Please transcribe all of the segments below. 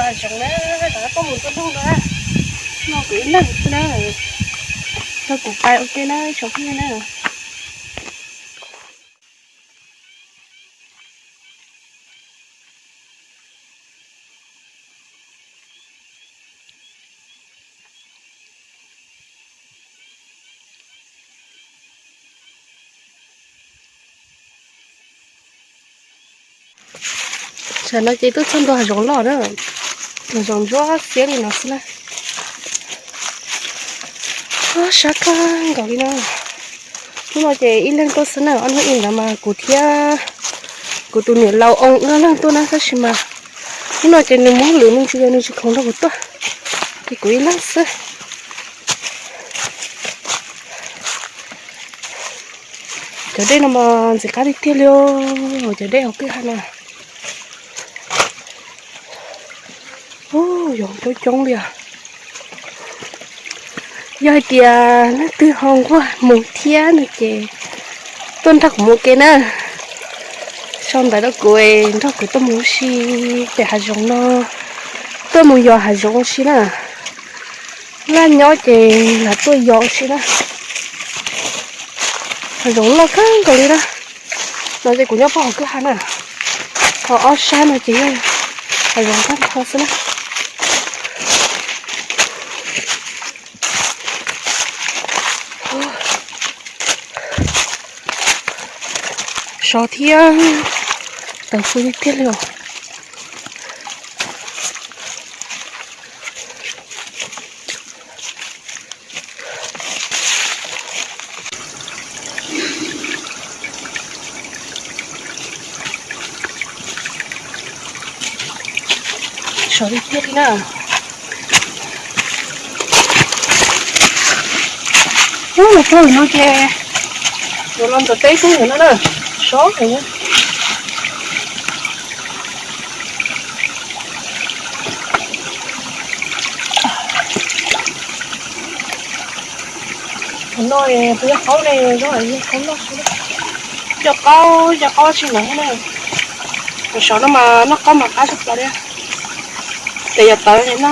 Hav zoov na, rov qab tuaj mus tua noog na. No kuv ib leeg xwb na. Rau kuv pais ua ke na tsoom phooj ywg na. Tam no ces twb txog ntua hav zoov loj na, hav zoov ntsuab xiab li no xwb na. Sab kawg nkaus li no. Hnub no ces ib leeg tuaj xwb na, ob hnub ib ntawd mas kuv thiab kuv tus niam laus oo ib leeg tuaj na, tab sis mas hnub no ces nws mus hauj lwm me ntsis, nws tsis khoom nrog kuv tuaj, ces kuv ib leeg xwb. Cov dej no mas ntxim qab tiag tiag li os, cov dej hauv kwj ha no. Ub, yoov coob coob li os. Yog hais tias leej twg ho nquag mus thiab no ces tuaj nrog kuv mus ua ke na. Sau ntawv rau kuv, nrog kuv tuaj mus ua si pem hav zoov no, tuaj mus yos hav zoov ua si na. Laj nyob ces lam tuaj yos ua si na. Hav zoov loj kawg nkaus li na. No ces kuv nyob puag hauv kwj ha na. Ho ob sab no ces yog hav zoov tag nrho xwb na. Sov thiab tawv fw tiag tiag li os. Sov tiag tiag li na. Ub, los txog no ces yuav los ntawm teb xwb no na. Sov heev. Tus no kuv yog qaub ne, zoo li qaub noj xwb. Cov qaub, cov qaub tsis ntawd na. Tus saud no mas noj qaub mas qab tshaj plaws li. Ces yog tawv li na.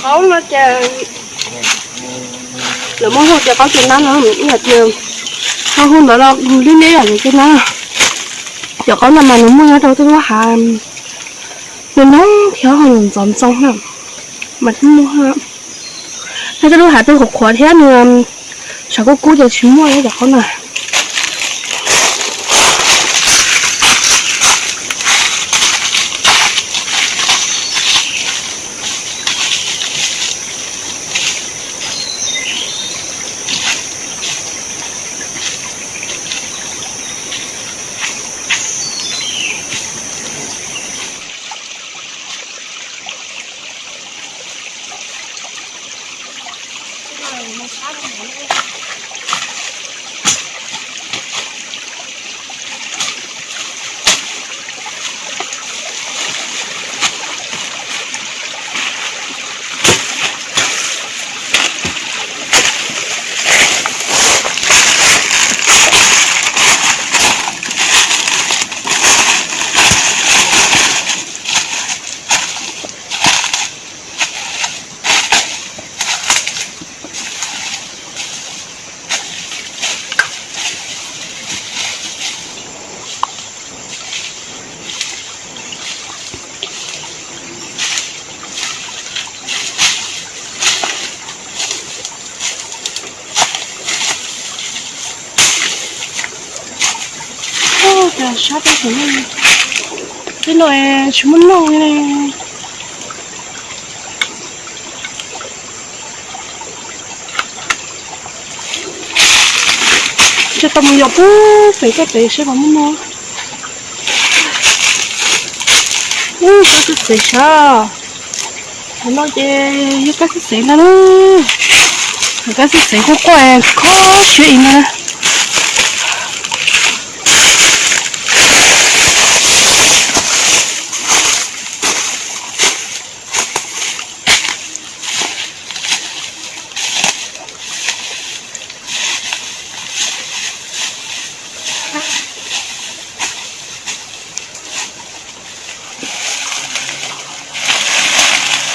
Qaub no ces lawv muab hu tias qaub ceg nab no, ib yam tias ho hu ntawd los li nej yam ceg nab. Cov qaub no mas nws muaj nyob rau tej lub hav no no thiab ho ntxoov ntxoo na, mas thiaj muaj. Nyob tej lub hav twg qhuav qhuav thiab nws tshav kub kub ces tsis muaj cov qaub na. Cas sab teb chaws no, teb no tsis muaj noog li. Ntshe tau mus yos puag pem koj pem seb puas muaj noog. Ub, kab xib xev sav. Thaum no ces yog kab xib xev ntag na. Kab xib xev quaj quaj khob siab ib ntag na.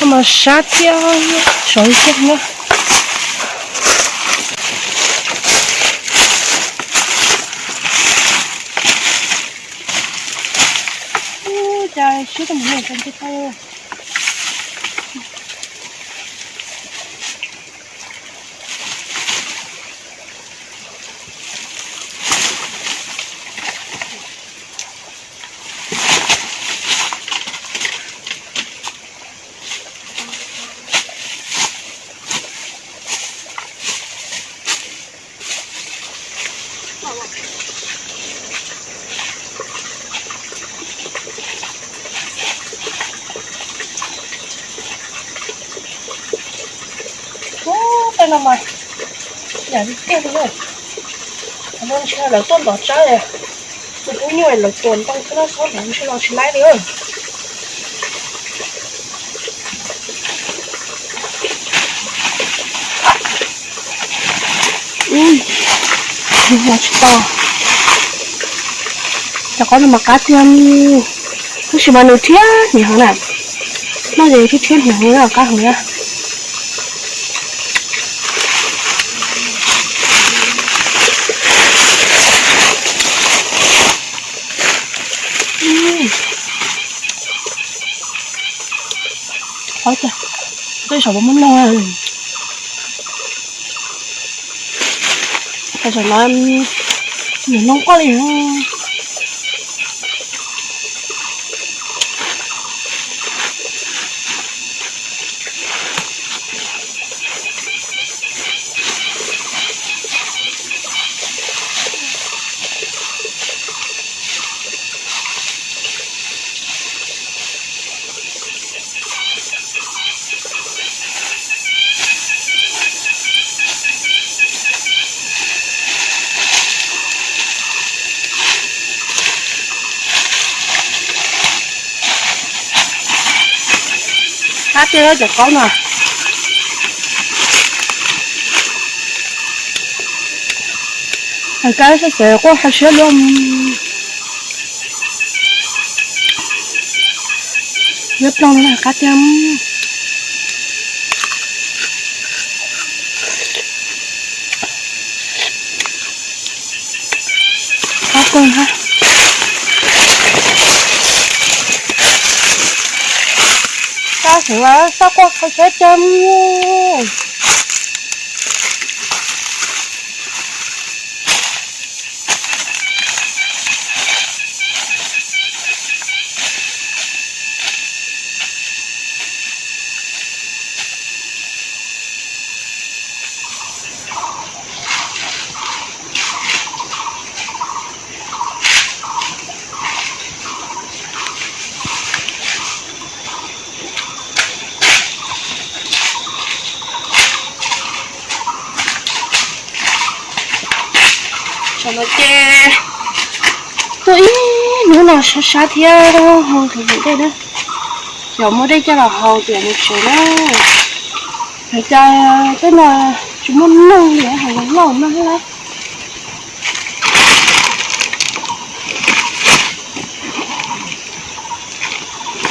Koj mas sab thiab, sov thiab na. Ub, cas siab koj mus ntej tau. Ub, tej no mas yam li tiag li na. Qhov no ntshe lawv tuaj ntov tsab, tus pub nyuj lawv tuam ntoo xwb na, txhob ntov ntshe los tsis laib li. Los tsis tau. Cov qaub no mas qab tiag, tab sis mas nws rhiab hniav heev na. Noj ces rhiab rhiab hniav heev, qab heev na. Qhov cas tej saum puas muaj noog? Tej saum no nws noob quaj li. Qab tiag cov qaub no. Kab xib xev quaj hais siab luaj. Liab ploog no qab tiag. Qab kawg na. Xab xev mas xab quaj hais siab tiag. Tam no ces tuaj ib hnub no sab sab thiab ho ntxhov ntxhov dej na. Yog muaj dej coj los haus tiam mus tsev na. Hais cas tej no tsis muaj noog li, haus los loj no thiab lawm.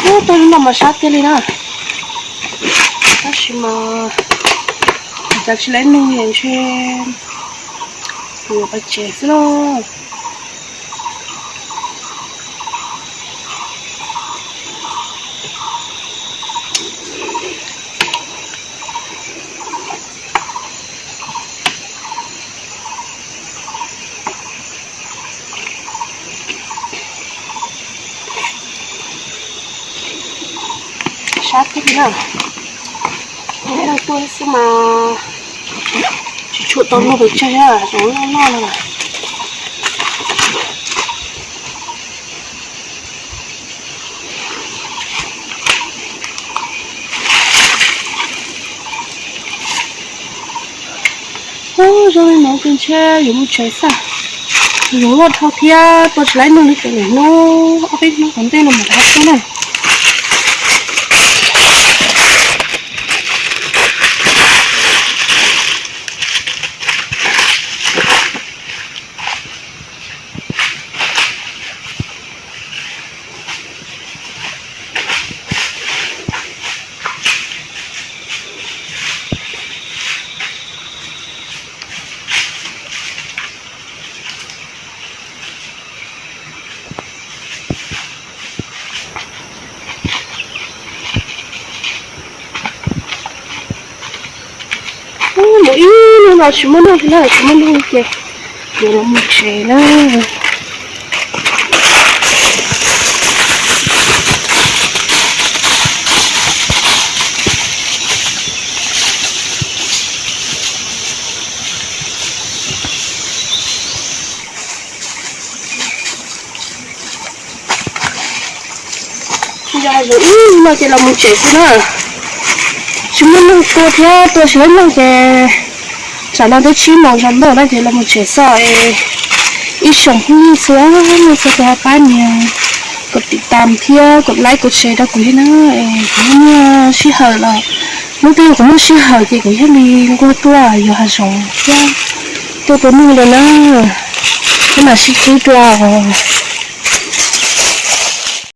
Ub, tuaj hnub no mas sab tiag li na. Tab sis mas cas tsis laib noog, ntshe kuv yuav pais tsev xwb lauj. Sab tiag na. Ib leeg tuaj xwb mas tsis tshua tau luag pes tsawg, zoo loj loj no. Zoo li no ces ntshe yuav mus tsev xwb. Yuav loj dhau thiab tua tsis laib neeg li ces lwm hnub ob peb hnub tom ntej no mam rov qab tuaj na. Mus ib hnub no tsis muaj neeg li na, tsis muaj neeg li ces yuav los mus tsev na. Yog hav zoov ib hnub no ces los mus tsev xwb na. Tsis muaj neeg tua thiab tua tsis laib neeg ces tsam no twb tsib moos tsaus ntuj na ces los mus tsev xwb es ib tsoom phooj ywg txhua leej txhua tus ho pab nias kom tiv tam thiab kom like kom share rau kuv thiab na. Es kuv muaj sij hawm los hnub twg kuv muaj sij hawm ces kuv thiaj li nquag tuaj yos hav zoov thiab tuaj tua neeg rau na. Thiab mam sib ntsib dua os.